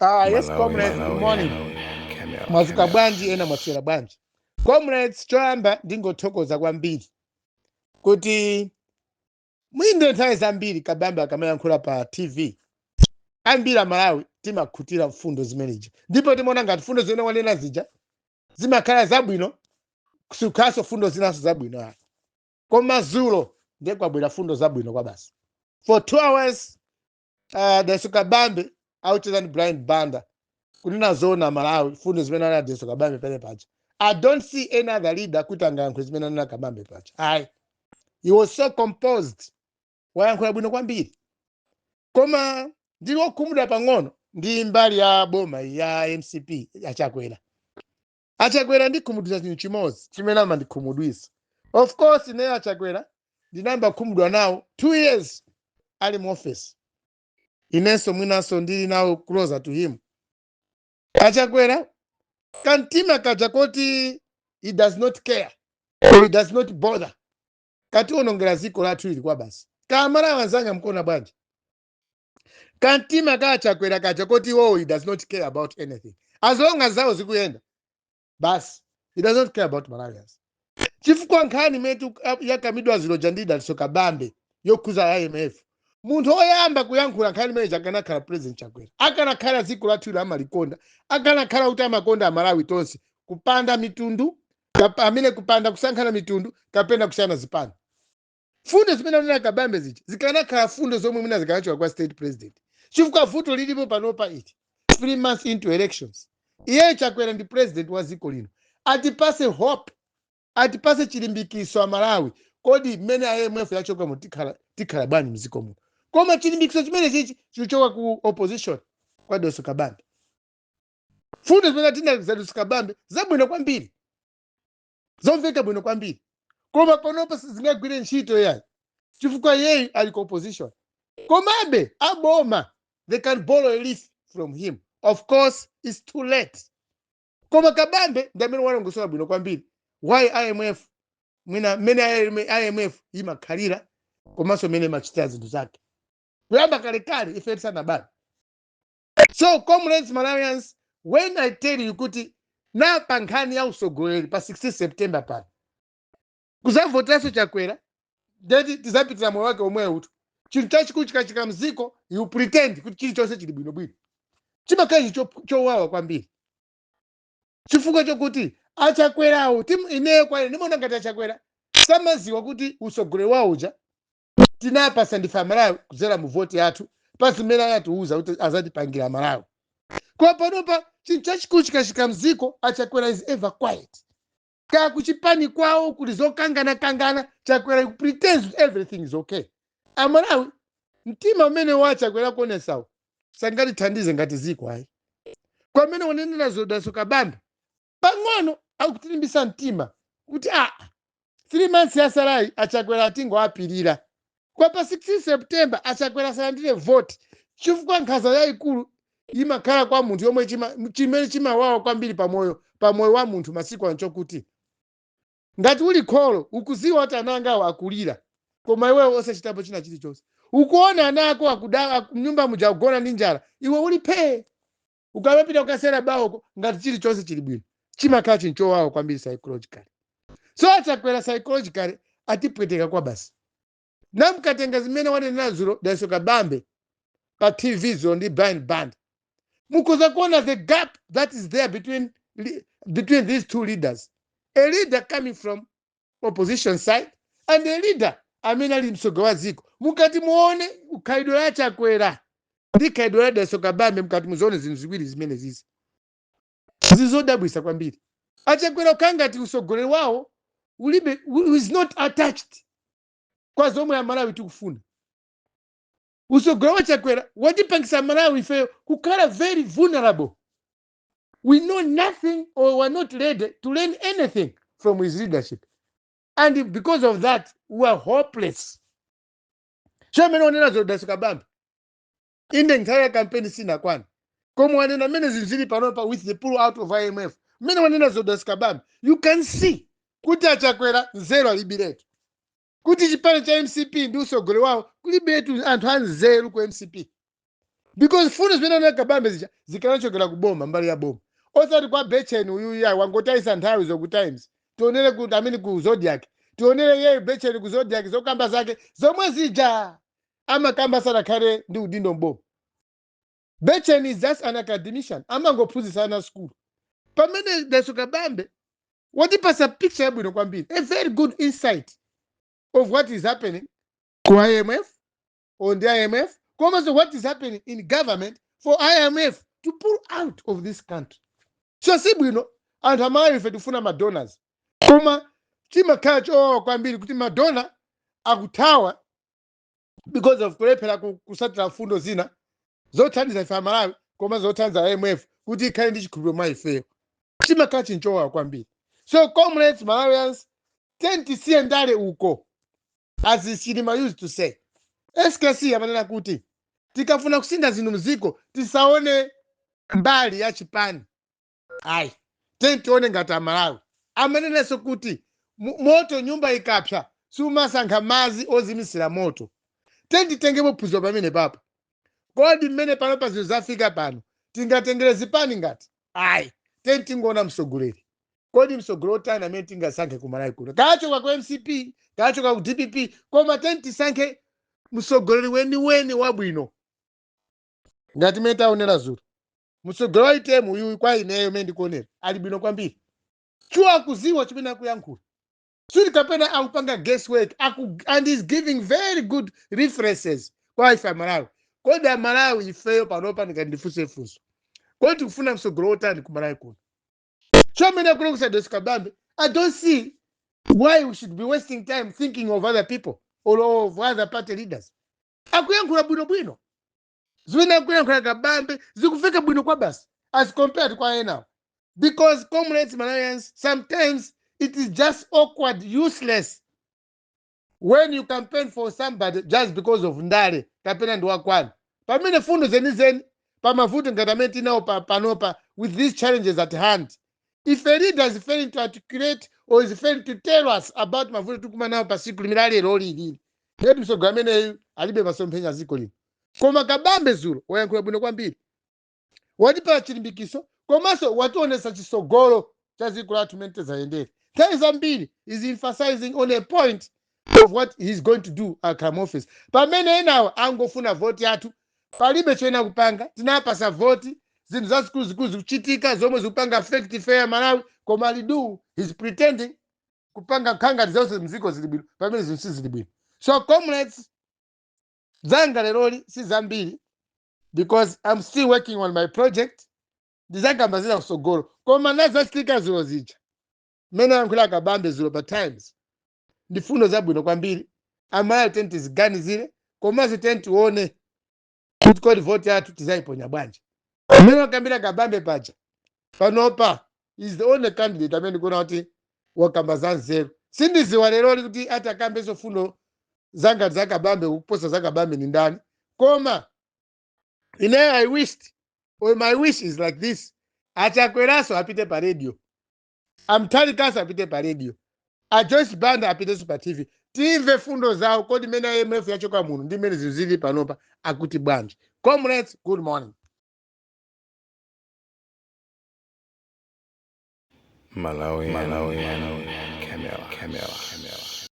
Yes, Malawi, comrades, good Malawi, morning. Camera, Mwazuka camera. bwanji? Ena mwaswera bwanji? Comrades, choyamba ndingothokoza kwambiri kuti mwinde nthawi zambiri Kabambe akamayankhula pa TV, ambiri Amalawi timakhutira mfundo zimenezi, ndipo timaona ngati fundo zimene wanena zija zimakhala zabwino, sikukhalanso fundo zinanso zabwino ayi. Koma zulo ndiye kwabwera fundo zabwino kwa basi. For 2 hours Dalitso Kabambe aucheza ndi Brian Banda. Kunena zoona, Malawi, fundo zimene anena Dalitso Kabambe pene paja, I don't see any other leader kuti angayankhule zimene anena Kabambe paja ayi. He was so composed, wayankhula bwino kwambiri. Koma ndili wokhumudwa pang'ono ndi mbali ya boma ya MCP, aChakwera. AChakwera ndikhumudwisa chinthu chimodzi chimene amandikhumudwisa. Of course, ineyo aChakwera ndinayamba kukhumudwa nawo 2 years ali mu office. Inenso mwinanso ndili nawo closer to him. AChakwera kamtima kaja koti he does not care or he does not bother kationongera dziko lathu ili kwa basi. Kamalawi anzanga, mkuona bwanji kamtima kaChakwera kaja koti iwowo he does not care about anything, as long as zawo zikuyenda basi, he does not care about Malawians? Chifukwa nkhani imene yakamidwa ziloja ndi Dalitso Kabambe yokhuza IMF, munthu oyamba kuyankhula nkhani imene akanakhala President Chakwera, akanakhala dziko lathu ili amalikonda, akanakhala kuti amakonda Amalawi tonse kupanda mitundu amene kupanda kusankhana mitundu kapena kusiyana zipani, fundo zimene anena Kabambe zija zikanakhala fundo zomwe mwina zikanachoka kwa state president. Chifukwa vuto lilipo panopa iti 3 months into elections, iye Chakwera ndi president wa dziko lino, atipase hope, atipase chilimbikiso Amalawi. Kodi mmene IMF yachokamo tikhala bwanji mdziko muno? Koma chilimbikiso chimene chichi chikuchoka ku opposition, kwa Dalitso Kabambe. Fundo zimene atina za Dalitso Kabambe zabwino kwambiri, zomveka bwino kwambiri, koma panopa sizingagwire ntchito yayi chifukwa iyeyu ali ku opposition. Komabe aboma, they can borrow a leaf from him. Of course it's too late, koma Kabambe ndi amene walongosola bwino kwambiri why IMF, mwina mmene IMF imakhalira komanso mmene imachitira zinthu zake kuyamba kalekale ife tisanabadwe. So comrades, Malawians, when I tell you kuti na pa nkhani ya usogoleri pa 16 September pano kuzavoteranso Chakwera, ndeti tizapitira moyo wake omwewu utu. Chinthu chachikulu chikachika mziko, you pretend kuti chilichonse chili bwinobwino. Chimakhala chinthu chowawa kwambiri chifukwa chokuti aChakwerawo timu ineyo kwa ine ndimaona ngati aChakwera samaziwa kuti usogoleri wawo uja tinapasa ndife Amalawi kudzera mu voti yathu pa zimene anatiuza kuti azatipangira Malawi. Koma panopa chinthu chachikulu chikachika mziko, aChakwera is ever quiet. Kaya kuchipani kwawo kuli zokangana-kangana, Chakwera pretends kuti everything is okay. Amalawi, mtima umene waChakwera kuonesawo sangatithandize ngati ziko ayi. Kwamene wanenera zodaso Kabambe pang'ono akutilimbisa mtima kuti aa, 3 months yasalayi aChakwera atingoapirira. Kwa pa 16 September aChakwera asalandire vote, chifukwa nkhanza yayikulu imakhala kwa munthu yomwe chimene chimawawa kwambiri pamoyo wa munthu masiku ano chokuti ngati uli kholo, ukuziwa kuti ana angawo akulira, koma iwewe osachitapo china chilichonse. Ukuona ana ako akuda mnyumba muja kugona ndi njala, iwe uli phee, ukamapita kukasera bawoko ngati chilichonse chili bwino. Chimakhala chinthu chowawa kwambiri psychologically. So aChakwera psychologically atipweteka kwa basi. Namkatenga zimene wanenera dzulo Dalitso Kabambe pa TV dzulo ndi Brian Banda, mukhoza kuona the gap that is there between these two leaders, a leader coming from opposition side and a leader amene ali mtsogoleri wa dziko. Mukati muone khalidwe la Chakwera ndi khalidwe la Dalitso Kabambe, mukati muzione zinthu ziwiri zimene zizi zizodabwisa kwambiri. AChakwera kukhala ngati usogoleri wawo ulibe, is not attached kwa zomwe Amalawi tikufuna. Usogoleri wa Chakwera watipangisa Malawi ifeyo kukhala very vulnerable. We know nothing or we're not ready to learn anything from his leadership, and because of that we are hopeless. So amene wanena zodaso Kabambe, inde nthawi ya kampeni sinakwana, koma wanena mmene zinthu zili panopa with the pull out of IMF. Mmene wanena zodaso Kabambe, you can see kuti aChakwera nzeru alibiretu, kuti chipani cha MCP ndi usogoleri wawo kulibetu anthu anzeru ku MCP. Because fundo zimene anena Kabambe zija zikanachokera ku boma, mbali ya boma, osati kwa Becheni uyuyu. Ayi, wangotayisa nthawi zoku Times tionere ku, I mean, ku Zodiac. Tionere yeyo Becheni ku Zodiac, zokamba zake zomwe zija amakamba sanakhale ndi udindo mboma. Becheni is just an academician, amangophunzitsa ana school, pamene Dalitso Kabambe watipasa picture yabwino kwambiri, a very good insight of what is happening ku IMF, on the IMF, komanso what is happening in government for IMF to pull out of this country. So si bwino anthu Amalawi ife tifuna madonors, koma chimakhala chowawa kwambiri kuti madonor akuthawa because of kulephera kusatira mfundo zina zothandiza ife Amalawi, koma zothandiza IMF kuti ikhale ndi chikhulupiriro mwa ifeyo. Chimakhala chinthu chowawa kwambiri. So comrades, Malawians, tiyeni tisiye ndale uko. As Chilima used to say, SKC amanena kuti tikafuna kusintha zinthu mziko, tisaone mbali ya chipani ayi, tiyeni tione ngati Amalawi. Amanenanso kuti moto nyumba ikapsa sumasankha madzi ozimisira moto. Tiyeni titengepo phunziro pamene papa. Kodi mmene pano pa zinthu zafika pano, tingatengere zipani ngati? Ayi, tiyeni tingoona msogoleri. Kodi msogoleri otani amene tingasankhe ku Malawi kuno? Kachoka ku MCP, kachoka ku DPP, koma tiyeni tisankhe msogoleri weniweni wabwino ngati mmene taonera zulo. Msogoleri wa UTM uyuyu, kwa ineyo mmene ndikuonera, ali bwino kwambiri. Chuwa akuziwa chimene akuyankhula, suli kapena akupanga guesswork and is giving very good references kwa ife Amalawi. Kodi Amalawi ifeyo panopa, ndikati ndifunse funso, kodi tikufuna msogolo wotani ku Malawi kuno? Chomene akulongosola Dalitso Kabambe, I don't see why we should be wasting time thinking of other people or of other party leaders. Akuyankhula bwinobwino. Zimene akuyankhula Kabambe zikuveka bwino kwa basi as compared kwa enawo, because comrades, Malawians, sometimes it is just awkward, useless when you campaign for somebody just because of ndale kapena ndi wakwanu, pamene fundo zenizeni pamavuto ngati amene tinawo panopa, with these challenges at hand, if a leader is failing to articulate or is failing to tell us about mavuto tikumana nawo pasiku limene lero lilili, ngati msogolo ameneyu alibe masomphenya ziko lino. Koma Kabambe zulo wayankhula bwino kwambiri, watipatsa chilimbikiso, komanso wationetsa chisogolo cha dziko lathu mmene tizayendere. Nthawi zambiri is emphasizing on a point of what he's going to do akhala office, pamene enawo angofuna voti yathu, palibe choyena kupanga. Tinapasa voti, zinthu zazikuluzikulu zikuchitika zomwe zikupanga affect fair Malawi, koma alidu he's pretending kupanga khangati zonse mziko zili bwino, pamene zinthu sizili bwino. So comrades, zanga leroli si zambiri because I'm still working on my project. Ndizakamba zina kusogolo, koma nazachitika zulo zija, mmene ayankhula Kabambe zulo pa Times, ndi fundo zabwino kwambiri. Amalawi, tiyeni tiziganizire, komanso tiyeni tione kuti kodi voti yathu tizayiponya bwanji. Mmene wakambira Kabambe paja, panopa is the only candidate amene ndikuona kuti wakamba za nzeru. Sindiziwa leroli kuti atakambenso fundo zangati za Kabambe, kuposa za Kabambe ni ndani. Koma ineyo I wished, or my wish is like this: Achakweraso apite pa radio, a Mutharikaso apite pa radio, a Joyce Banda apitenso pa TV, timve fundo zawo. Kodi mmene IMF yachoka muno ndi mmene zinthu zili panopa, akuti bwanji? Comrades, good morning. Malawi, Malawi, Camera, Camera, Camera.